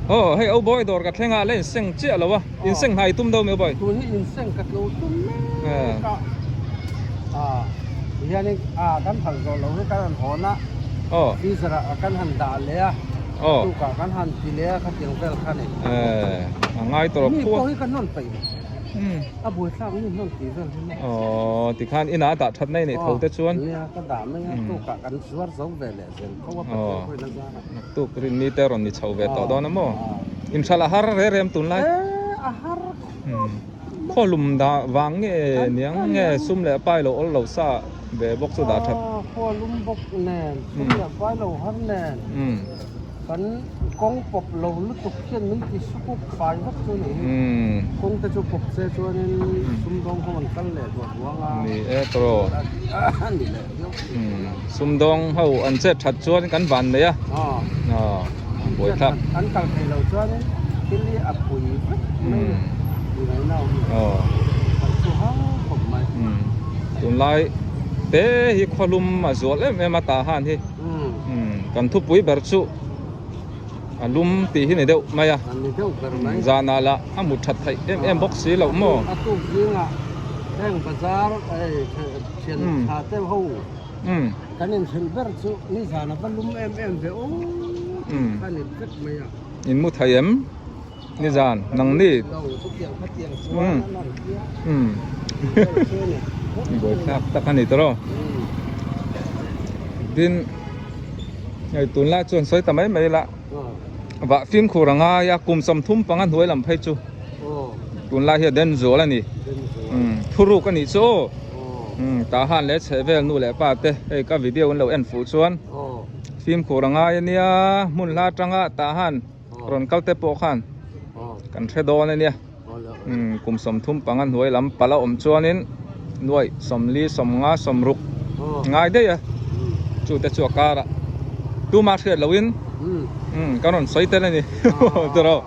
Aw hei Oboy dawr ka thleng a, la inseng chiah lo a, inseng hnai tum deuh mai Oboy. Tun hi inseng ka tlo tum mek a, ah tihianin ah kan phal zawh loh hi kan han hawn a, freezer ah kan han dah leh a, tukah kan han ti leh a khatiang vel kha ni. A ngai tawh Mi pawh hi ka hnawn peih lo, a buaithlak mi hnawn tih vel hi maw. Aw tikhan inah a dah that na i neih tho te chuan. Nia ka dah mai a, tukah kan zuar zo ve leh zel tho a Pathian pawhin a zar a. Tuk rin ni te rawn ni chho ve tawh dawn a maw? Inhralh a har re rem tunlai. E a har khawp. Khaw lum dah vang nge niang nge sum leh pai lo awl lo sa ve bawk chu dah that. Khaw lum bawk nen sum leh pai lo har nen kan kawng pawp lo lutuk hian min ti sukuk fai vek chu ni hi. Kawng te chu pawp se chuanin sumdawng ho an kal leh duah duang a. Ni e tawh. Ni leh. Sumdawng ho an chet that chuan kan van mai a, buai thlak. An kal thei lo chuanin thil hi a pui vek mai a ni ngaihna a awm lo. Kan thu hau khawp mai. Tunlai te hi khawlum a zual em em a tah han hi. Kan thupui ber chu a lum tih hi ni deuh mai a. A ni deuh ber mai. Zanah lah a mut that theih em em bawk si loh maw. A tuk zingah heng bazar hei Thian tha te ho kan inhrilh ber chu nizan a va lum em em ve aw tih kha ni vek mai a. In mu thei em nizan nang ni. Lo chutiang khatiang chuan an han tia. Buai thlak tak a ni tawh. Tin hei tunlai chuan sawi ta mai mai la vah fimkhur a ngai a kum 35 hnuai lam phei chu. Tunlai hi a den zual a ni. Thuruk a nih chu aw. Tah han leh chheh vel nu leh pa te hei ka video an lo en fuh chuan fimkhur a ngai a nia hmun hla atanga tah han rawn kal te pawh khan kan hre dawn a nia. Kum 35 hnuai lam pala awm chuanin nuaih 40 50 60 ngai daih a chu te chu a karah tumah hriat lohin kan rawn sawi tel a ni tiraw.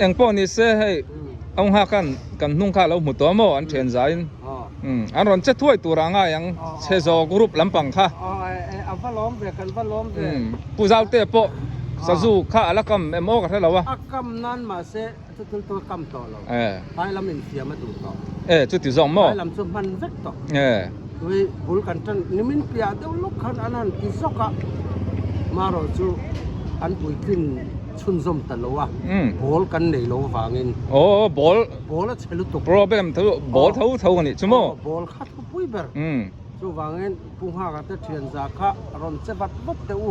Eng pawh ni se hei Ong ha khan kan hnung kha a lo hmu tawh maw an then zaiin an rawn che thuai tur ang ai ang chhe zawk group lampang kha Pu Zaute pawh sazu kha a la kam em aw ka hre lo a. E chuti zawk maw. Tui bul kan tan nimin piah deuh lawk khan an han ti zawk a, marawh chu an puitlin chhunzawm ta lo a, ball kan nei lo vangin. Aw ball. Ball a chhe lutuk. Problem tho ball tho tho a nih chu maw? Aw ball kha thupui ber. Chuvangin Pu Nghaka te thian za kha rawn che vat vat teh u.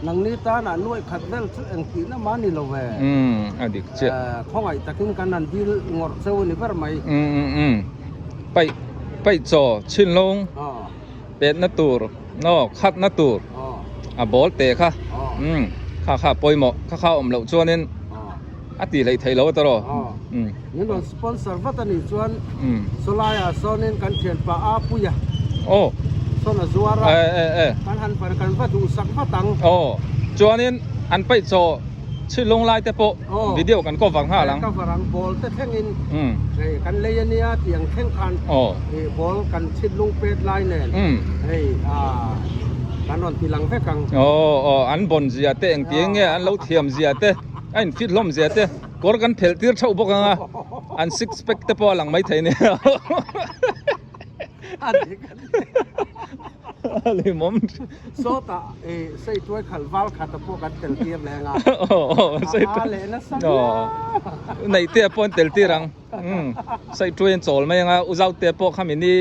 Nangni tanah nuaih khat vel chu engtihna mah ni lo ve. A dik chiah. Khawngaih takin kan han dil ngawrh cheu a ni ber mai. Paih paih chaw chhinlung petna tur aw khatna tur a bawl te kha umm kha kha pawimawh kha kha awm loh chuanin a tih hleih theih lo a tawrh aw umm. Min rawn sponsor vat a nih chuan sawlaiah sawnin kan thianpa a puia aw sawn a zuar a kan han kan va duhsak vat ang. Aw chuanin an paih chaw Chhilung lai te pawh video kan cover nghal ang. Cover ang ball te thlengin hei kan lei ania tih ang thleng khan hei ball kan chhitlung pet lai nen hei kan rawn ti lang vek ang. Aw aw an bawn zia te engti nge an lo thiam zia te a in fit hlawm zia te kawr kan phelh tir theuh bawk ang a an six pack te pawh a lang maithei nia. A dik a dik. A limawm. Sawtah i sei tuai khalh val khat a pawh kan tel tir leng a. A leh nasa viau. Neih te pawh an tel tir ang. Sei tuai an chawl mai ang a, U Zaute pawh khami ni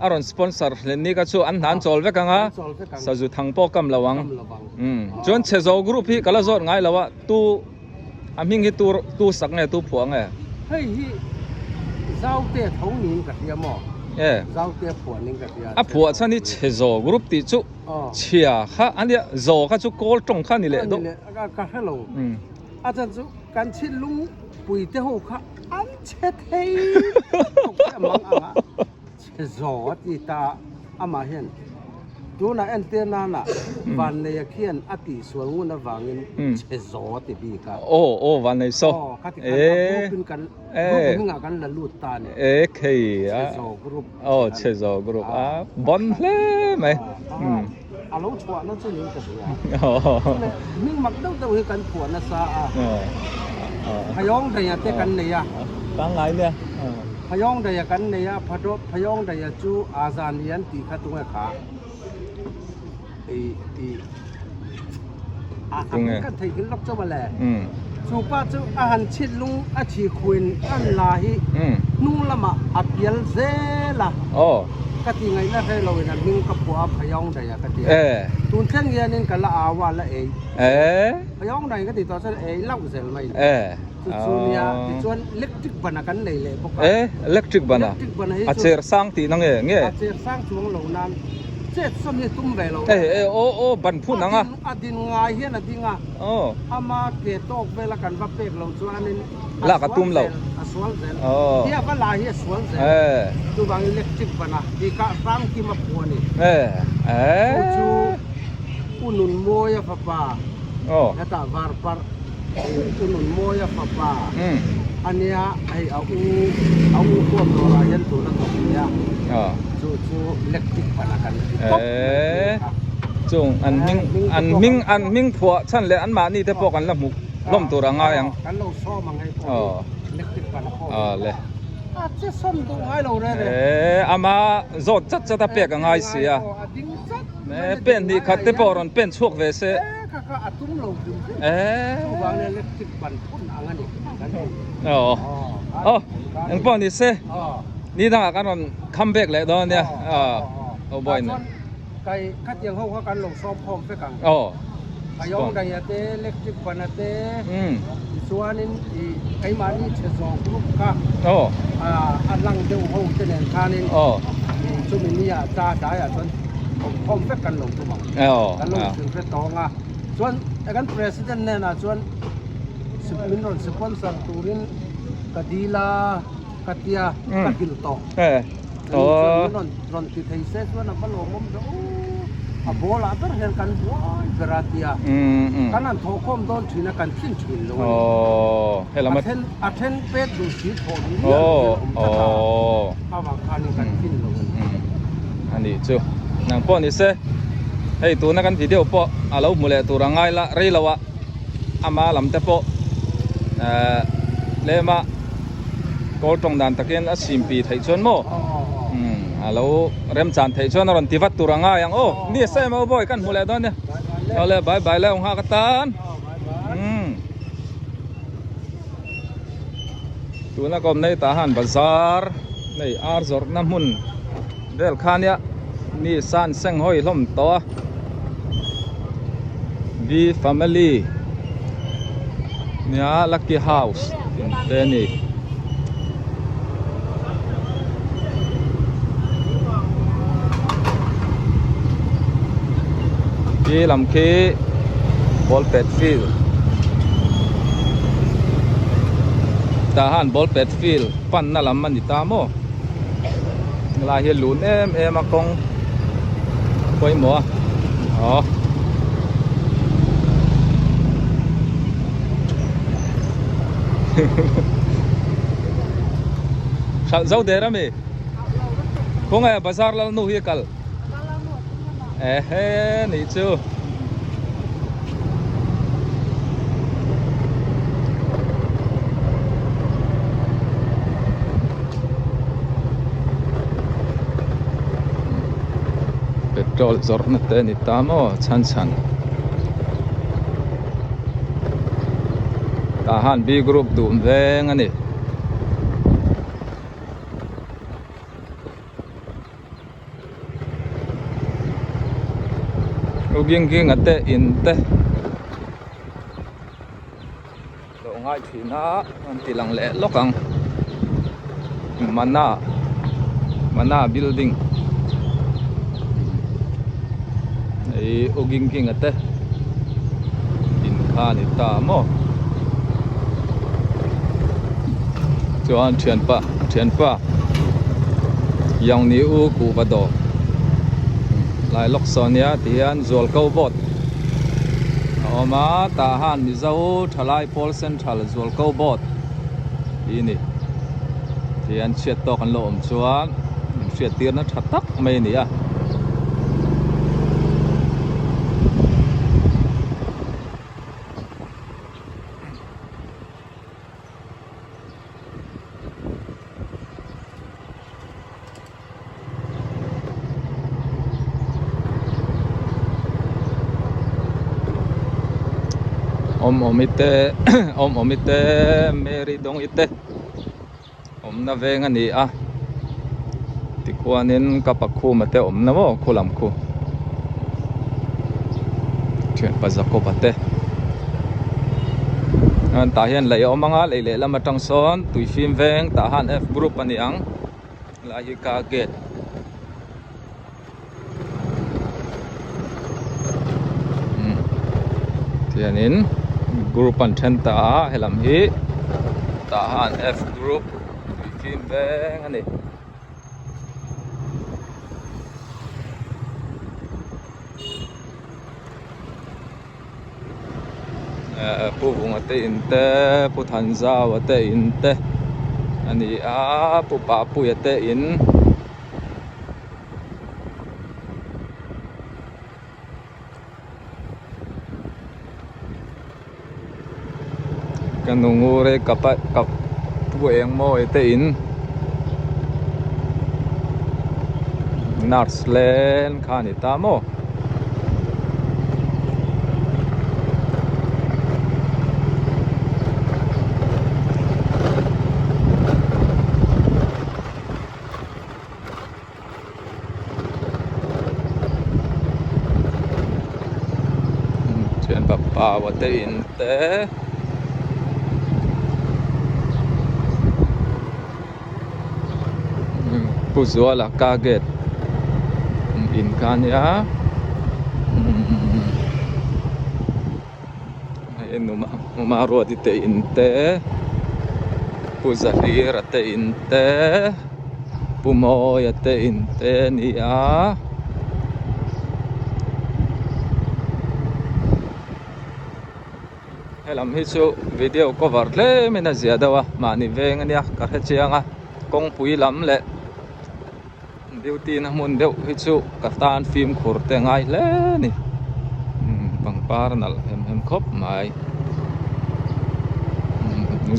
a rawn sponsor hlen ni kha chu an hna an chawl vek ang a, sazu thang pawh kam lo ang. Chuan Chhezo group hi ka la zawt ngai lo a, tu a hming hi tu tu sak nge tu phuah nge? Hei hi Zaute tho niin ka hria maw? E. Zaute phuah niin ka hria. A phuah chhan hi chhe zaw group tih chu chhia kha a nia, zaw kha chu kawl tawng kha a ni leh deuh. A ni leh, ka hre lo. A chan chu kan chhinlung pui te ho kha an chhe thei tawk chiah mang ang a. Chhe zaw a ti ta a, amah hian tunah entir nana Vanneia khian a tihsual ngun avangin chhe zaw a ti bik a. Aw aw Vannei saw. Aw khati khan a group in kan group hmingah kan la lut ta a ni. E khei a. Chhe zaw group. Aw chhe zaw group a bon hle mai. a lo chhuahna chu niin ka hria. Chule hming mak deuh deuh hi kan phuah nasa a. Phayawng daia te kan nei a. Pangngai nia. Phayawng daia kan nei a, Phayawng daia chu Azani an tih kha tunge kha? I i a hming kan theihnghilh lawk chauh a le. Chu pa chu a han chhit lung a thi khuin an la hi hnung lamah a pial zel a. Ka ti ngaihna hre loin a hming ka phuah a Phayawng daia ka ti a. Tun thleng hianin ka la au a la ei. Phayawng dai ka ti tawh chuan ei lauh zel mai. Chu chu nia tichuan electric ban a kan nei leh bawk a. Electric ban a? Electric ban hi A chu cher sang tihna nge nge? A cher sang chuang lo nan chet sawn hi tum ve lo. E e aw aw ban phun ang a. A din ngai hian a ding a. Aw. Ama ke tawk vela kan va pek lo chuanin a Lak a tum lo. A sual zel. Aw. Hi a va la hi a sual zel. E. Chuvang electric ban a ti kah hrang kim a phu a ni. E e. Chu chu U Nunmawia fapa. Aw. Hetah var parh. U Nunmawia fapa a nia hei a u a u huam dawrah hian tun a thawk nia chu chu electric ban a kan ti tawp mai a. Chung an hming an hming an hming phuah chhan leh an mahni te pawh kan la hmuh hlawm tur a ngai ang. Kan lo sawm ang hei pawh hi electric ban a pawh hi a che sawm duh ngai lo reng reng. Ama zawt chat chat a pek a ngai si a. A ding chat. Pen hnih khat te pawh rawn pen chhuak ve se. Kha kha a tum lo hrim hrim. Chuvang nia electric ban phun ang a ni kan ti. Aw. Aw eng pawh ni se. Ni dangah kan rawn come back leh dawn nia. Aw boy ne. Kai khatiang ho kha kan lo sawm khawm vek ang. Aw. Ayawng daia te electric ban a te. Tichuanin i keimahni chhe zawng group kha. Aw. A lang deuh ho te nen khanin. Aw. Chumi nia cha daiah chuan awmkhawm vek kan lo tum ang. Kan lo inhrilh tawng a. Chuan kan president hnenah chuan min rawn sponsor turin ka dil a ka tia ka hrilh tawh. Chuan min rawn ti thei se chuan a va lawmawm ve aw. A ball ah ber hian kan buai ber a tia. Kan han thawhkhawm dawn thin a kan thin thin lo a ni. A then pet duh si thawh duh miah lo hian a awm tlat a. Avang khanin kan thin lo a ni. A nih chu. Nang pawh ni se. Hei tuna kan video pawh a lo hmu leh tur a ngai la rei lo a. Ama lam te pawh eh tlema kawl tawng dan takin a sim pi theih chuan maw umm a lo remchan theih chuan a rawn ti vat tur a ngai ang aw. Ni a same aw boy kan hmu leh dawn nia. Awle bye bye le ung hak atan. Umm. Tuna ka awm nei tah han bazar nei ar zawrhna hmun vel kha nia mi san seng hawi hlawm tawh a V family nia lucky house tih te a ni. Khi lam khi ball pet field tah han ball pet field panna lam a ni ta maw helai hi lun em em a kawng pawimawh a aw. Hralh zo der ami? Khawnge bazar lal nu hi a kal? Ehe nih chu. Petrol zawrhna te a ni ta maw chhan chhan. Tah han B group duh veng a ni. U ging ging a te in te lo ngai thin a an ti lang leh lawk ang mana mana building hei u ging ging a te in kha a ni ta maw chuan thianpa thianpa yang ni u kuhva dawr lai lawk saw nia ti hian zual ko board a awm a tah han mizo thalai pawl central zual ko board tih a ni ti hian chhiat tawk an lo awm chuan min hriat tirna tha tak mai a ni a. Awm awmi te awm awmi te Mary Dawngi te awmna veng a ni a tikhuanin ka pakhuma te awmna maw khu lam khu thianpa Jacob-a te tah hian lei a awm ang a lei lehlam atang sawn tui fim veng tah han F group a ni ang lai hi ka gate. Tianin group an then ta a helam hi tah han F group tui fim veng a ni. Pu Vunga te in te Pu Thanzaua te in te a ni a Pu Papuia te in. Ka nu ngur e ka pa ka pu eng mawi te in nurse len kha a ni ta maw. Thian papa te in te Pu Zuala car gate in kha a nia hei numa ruati te in te Pu Zahira te in te Pu Mawia te in te a ni a. Helam hi chu video cover tlem in a zia deuh a mahni veng a nia ka hre chiang a kawngpui lam leh duty na hmun deuh hi chu ka tan fimkhur te a ngai hle a ni pangpar nalh hem hem khawp mai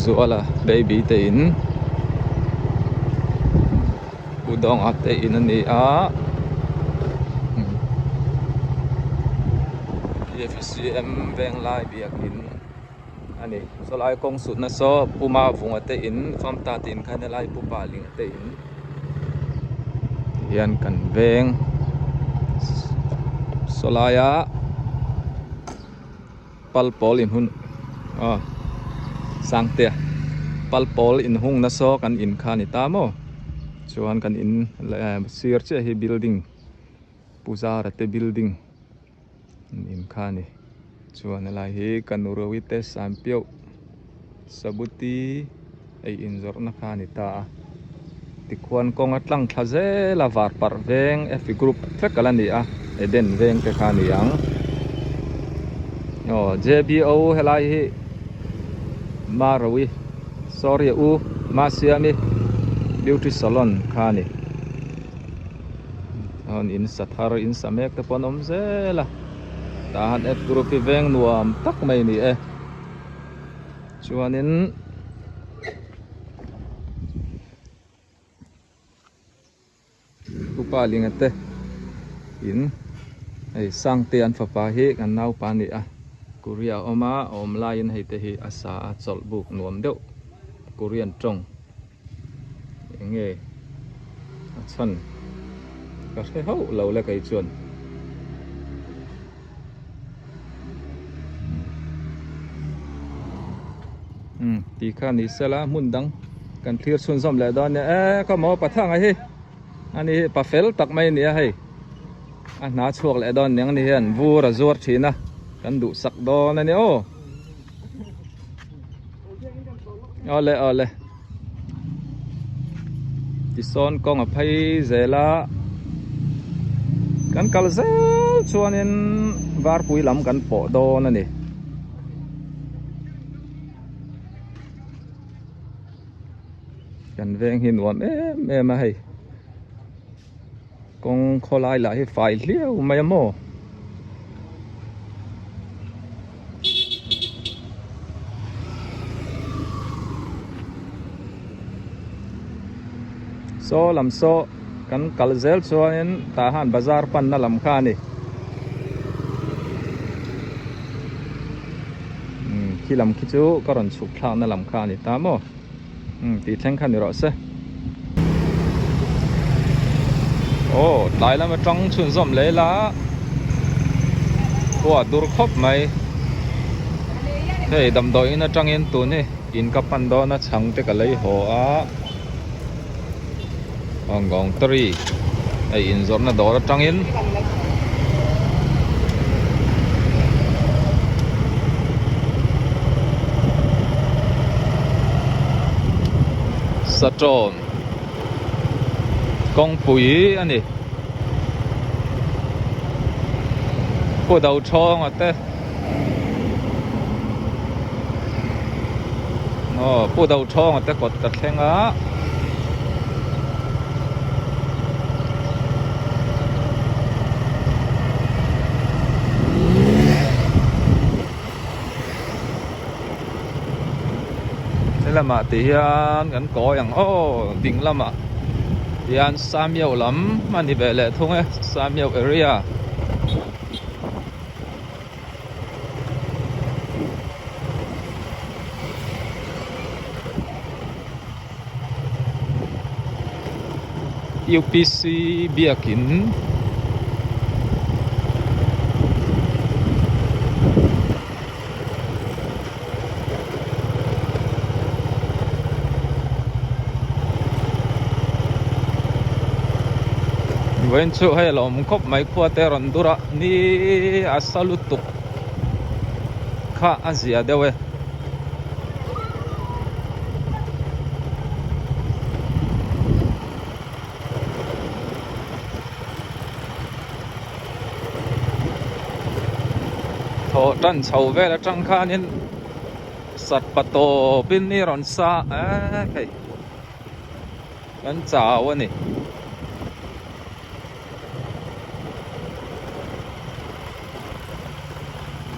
Zuala baby te in Pu Dawnga te in a ni a P_F_C_M Venglai biakin a ni sawlai kawng sutna saw Pu Mavunga te in Famta te in khan helai Pu Palinga te in tihian kan veng sawlaia pal pawl in hun aw sangtea pal pawl in hung na saw kan in kha a ni ta maw chuan kan in sir chiah hi building puzara te building in kha a ni chuan helai hi ka nu ro te sanpiauh sabuti ei inzawrhna kha a ni ta a tikhuan kawng a tlang thla zel a var parh veng F group vek ala ni a Eden veng te kha a ni ang aw J_B_O helai hi Marawi sorry u Masiami beauty salon kha a ni. Chuan in sa thar in sa mek te pawh an awm zel a tah han F group hi veng nuam tak mai a ni e chuanin upa linga te in hei Sangte an fapa hi kan naupa a ni a Korea a awm a a awm laiin hei te hi a sa a chawlh buk nuam deuh Korean tawng. Eng nge a chhan ka hre hauh lo le kei chuan. Umm tih kha ni sela hmun dang kan thlir chhunzawm leh dawn nia e ka maw pathanga hi ani hi pa fel tak mai a ni a hei a hna chhuak leh dawn niang ni hian vur a zuar thin a kan duhsak dawn a ni aw. Awle awle tisawn kawng a phei zel a kan kal zel chuanin varpui lam kan pawh dawn a ni kan veng hi nuam em em a hei kawng khawlai lah hi fai hliau mai a maw. Saw lam saw kan kal zel chuanin tah han bazar panna lam kha a ni. Khi lam khi chu ka rawn chhuk thlakna lam kha a ni ta maw? Umm tih thleng kha ni rawh se. Aw tlai lam atang chhunzawm leh ila khua dur khawp mai. Hei damdawiin atangin tun hi in ka pan dawn a chhang te ka lei haw a. Gawngtari hei inzawrhna dawr atangin Saṭawn kawngpui a ni. Pu Dothawng a te aw Pu Dothawng a te kawt ka thleng a. Helamah tih hian kan kawi ang aw ding lamah hian Samiau lam a ni ve leh thung e Samiau area. UPC biakin vawiin chu hei a lo awm khawp mai khua te rawn dur a ni a sa lutuk kha a zia deuh e. Thawh tan chho vel atang khanin sat pa tawpin ni rawn sa a hei kan chau a ni.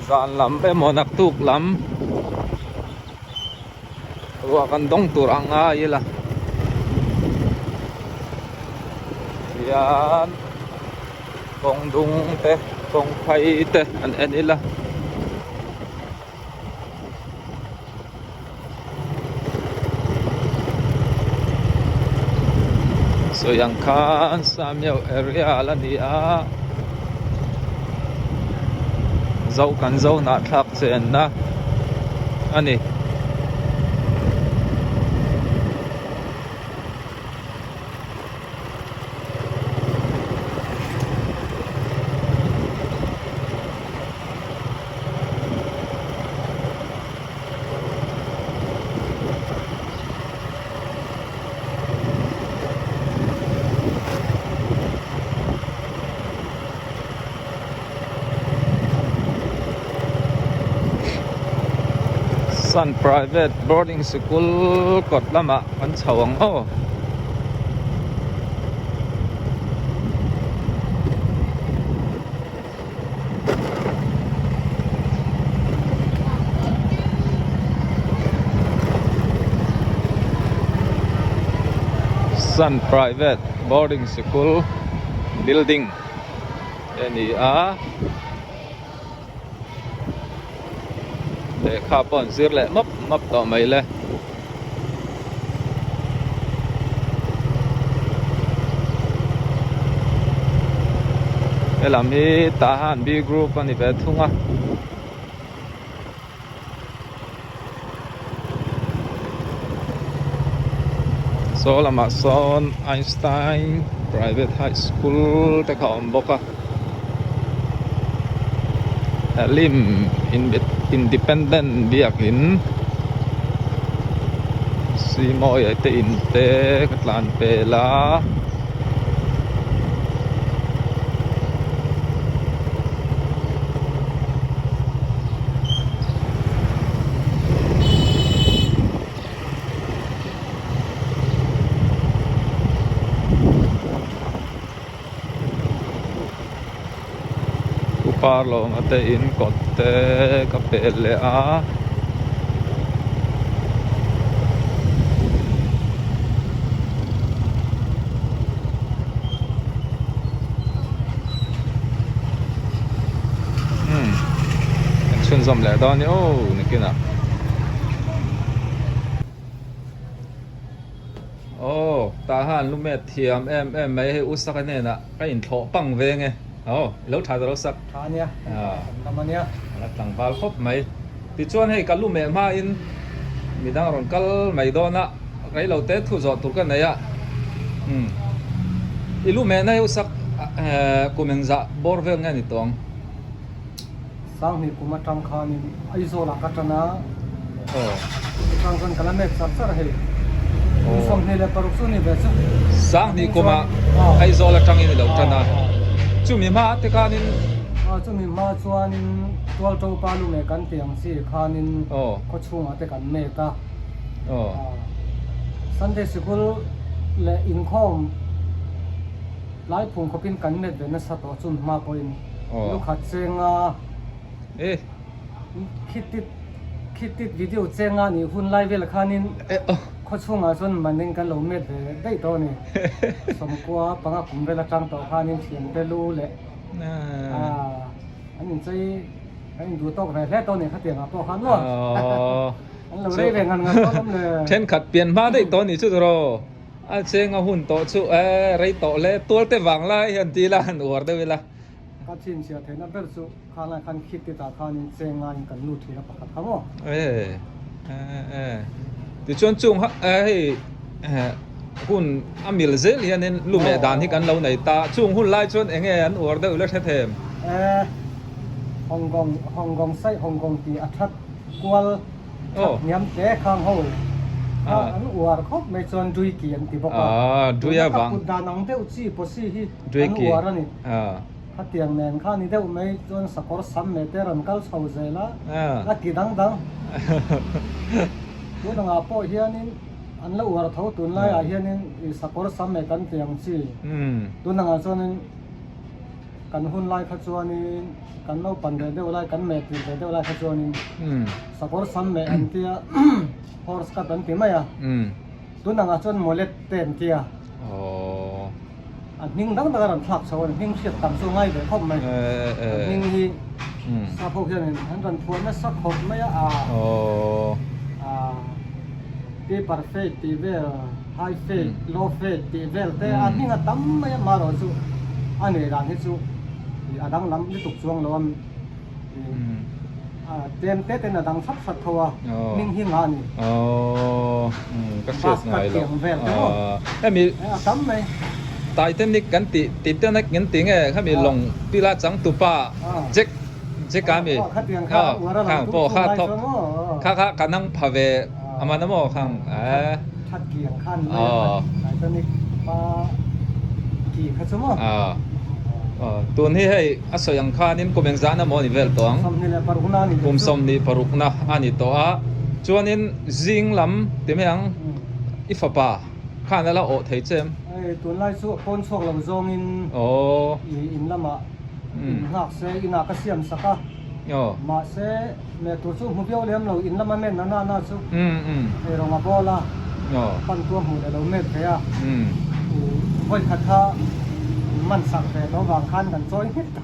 Zan lam emaw naktuk lam ruah kan dawng tur ang a ila hian kawng dung te kawng phai te an en ila. Sawi ang khan Samiau area la ni a zo kan zo hnah thlak chenna a ni. Sun private boarding sikul kawt lamah kan chho ang aw. Sun private boarding sikul building a ni a lehkha pawh an zir leh map map tawh mai le. Helam hi Tahan B group a ni ve thung a. Saw lamah sawn Einstein private high school te kha a awm bawk a. Lim independent biakin Simawi te in te ka tlan pel a. Upar lawng ate in kawt te ka pel leh a. Umm kan chhunzawm leh dawn ni aw nikinah. Tah han lumet thiam em em mai hei u Saka hnenah ka inthlawh pang veng e. Aw, i lo tha ta lo sak. Tha ania, kan lam ania. A la tlangval khawp mai. Tichuan hei ka lumeh hmain midang a rawn kal mai dawn a, rei lo te thu zawh tur ka nei a. Umm, i lumehna hi u sak kum engzah bawr vel nge ni tawh ang? Sanghnih kum atang khanin Aizawl-ah ka tan a, chutang chuan ka la mek char char hei. Kum 26 chu ni ve chu. Sanghnih kumah Aizawl atangin i lo tan a, chumi hma te khanin? Chumi hma chuanin Tualto pa lu mek an tih ang chi khanin khawchhungah te kan mek a. Sunday sikul leh inkhawm tlai phung khawpin kan met ve nasa tawh chumi hma pawhin. Lukhat chenga khitit khitit video chenga nih hun lai vel khanin khawchhungah chuan maning kan lo met ve daih tawh a ni. Sawmkua panga kum vel atang tawh khanin thiante lu leh an inchei an induh tawk ve hle tawh a ni khatiangah pawh khan maw an lo rei ve ngan ngan tawh alawm le. Thenkhat pian hma daih tawh a ni chu tawh. A chenga hun tawh chu rei tawh hle tual te vang lai hian ti ila han uar deuh ila. Ka chhinchhiah theihna ber chu khanglai khan khit ti tah khanin cheng ngaiin kan lut thin a pakhat kha maw? E e tichuan chung hei hun a mil zel hianin lumeh dan hi kan lo nei ta chung hun lai chuan eng nge an uar deuh la hre them? E Hong Kong Hong Kong sai Hong Kong tih a that kual that hniam hle khang ho kha an uar khawp mai chuan Duiki an ti bawk a tuna ka kut dan ang deuh chi pawsi hi an uar a ni. Khatiang nen kha ni deuh mai chuan sakawr sam leh te rawn kal chho zel a, a ti dang dang. Tun angah pawh hianin an la uar tho tunlaiah hianin sakawr sam leh kan ti ang chi. Tun angah chuanin kan hun lai kha chuanin kan naupan ve deuh lai kan meh tir ve deuh lai kha chuanin sakawr sam meh an tia horse cut an ti mai a. Tun angah chuan mawlet te an tia. A hming dang dang a rawn thlak chho a ni. Hming hriat tam chu a ngai ve khawp mai. A hming hi sap ho hianin an rawn phuah nasa khawp mai a. Paper fade tih vel, high fade, low fade tih vel te a hming a tam mai a. Marawh chu a nei dan hi chu a danglam lutuk chuang lo a. Tlem te ten a dang hrat hrat tho a, hming hi nga a ni. Ka hriat ngai lo. Vel te maw? Hemi a tam mai. Titanic kan tih Titanic kan tih nge hemi lawng pila changtupa Jack Jack a mi khang pawh kha thawk kha kha ka nang pha ve a man a maw khang eh. That kiang khan mai a Titanic pa ki kha chu maw. Tun hi hei a sawi ang khanin kum engzahna maw a ni vel tawh ang? Kum 26na a ni tawh a. Chuanin zing lam ti mai ang i fapa khan a la awh thei che em? Hei tunlai chu a pawn chhuak lo zawngin i in lamah in nghak se inah ka siam sak a. Mahse meh tur chu hmu viau lem lo in lama men na na chu ei rawng a bawl a, pan tu a hmuh leh lo met ve a, vawi khat kha man sak ve tawh vang khan kan chawi nghet ta.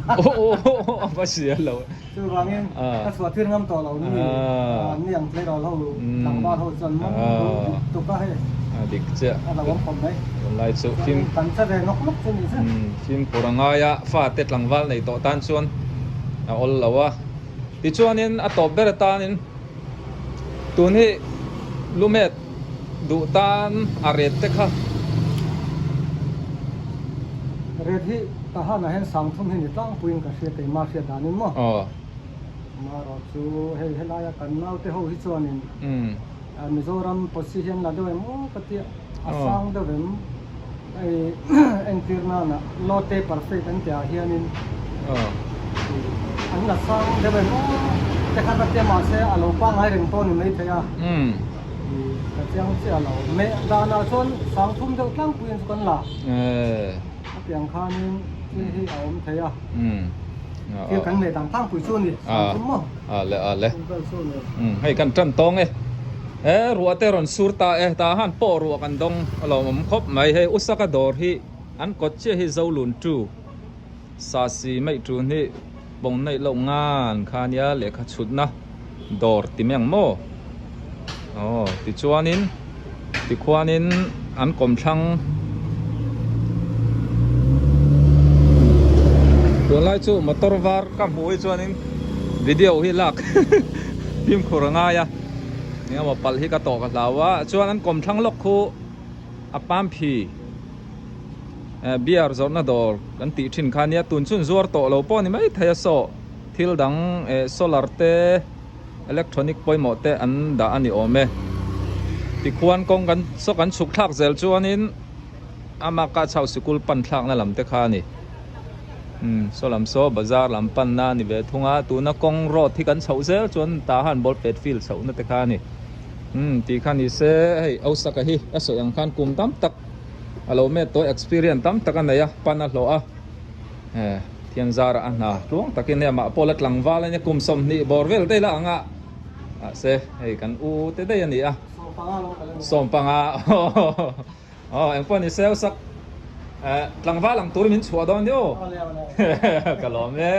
Chuvangin ka chhuah tir ngam tawh lo ni, ni ang tleirawl ho tlangval ho chuan man duh tuk a hei a lo awm khawp mai. Kan che ve nawk nawk chu ni che. Fimkhur a ngai a, fate tlangval nei tawh tan chuan a awl lo a. Tichuanin a tawp ber atanin tun hi lumet duh tan a ret te kha. Ret hi ka hanah hian sangthum hi ni tlangpuiin ka hria keimah hriat danin maw. Amaherawh chu hei helaia kan naute ho hi chuanin Mizoram pawsi hian la deuh em aw ka tia a sang deuh em hei entir nana low taper fade an tih ah hianin an la sang deuh em aw te kha ka tia mahse a lo pangngai reng pawh a ni maithei a ka chiang chiah lo meh danah chuan sang thum deuh tlangpuiin chu kan la hetiang khanin thil hi a awm thei a thil kan meh dan tlangpui chu a ni sang thum maw. A le a le. Hei kan tan tawng e. E ruah te rawn sur ta e. Tah han pawh ruah kan dawng a lawmawm khawp mai. Hei Usaka dawr hi an kawt chiah hi Zolun tu Sasi mai tun hi bawng neih loh ngan kha nia lehkha chhutna dawr ti mai ang maw. Aw tichuanin tikhuanin. an kawmthlang tunlai chu motor var ka hmuh hi chuanin video hi lak fimkhur a ngai a engemaw palh hi ka tawh ka hlau a chuan an kawmthlang lawk khu a pamphi beer zawrhna dawr kan tih thin kha nia tun chun zuar tawh lo pawh a ni maithei a saw thil dang eh solar te. Electronic pawimawh te an dah a ni awm e. Tikhuan kawng kan saw kan chhuk thlak zel chuanin ama ka chho sikul pan thlakna lam te kha a ni. Umm saw lam saw bazar lam panna a ni ve thung a, tuna kawng road hi kan chhoh zel chuan tah han ball pet field chhohna te kha a ni. Umm tih kha ni se hei Osaka hi a sawi ang khan kum tam tak a lo met tawh experience tam tak a nei a, pan a hlawh a. Thian zarah a hna tluang takin hei amah pawh la tlangval a nia kum 20 bawr vel daih la ang a mahse hei kan u te daih a ni a 15 aw engpawh ni se sak tlangval ang tur min chhuah dawn ni aw ka lawm e.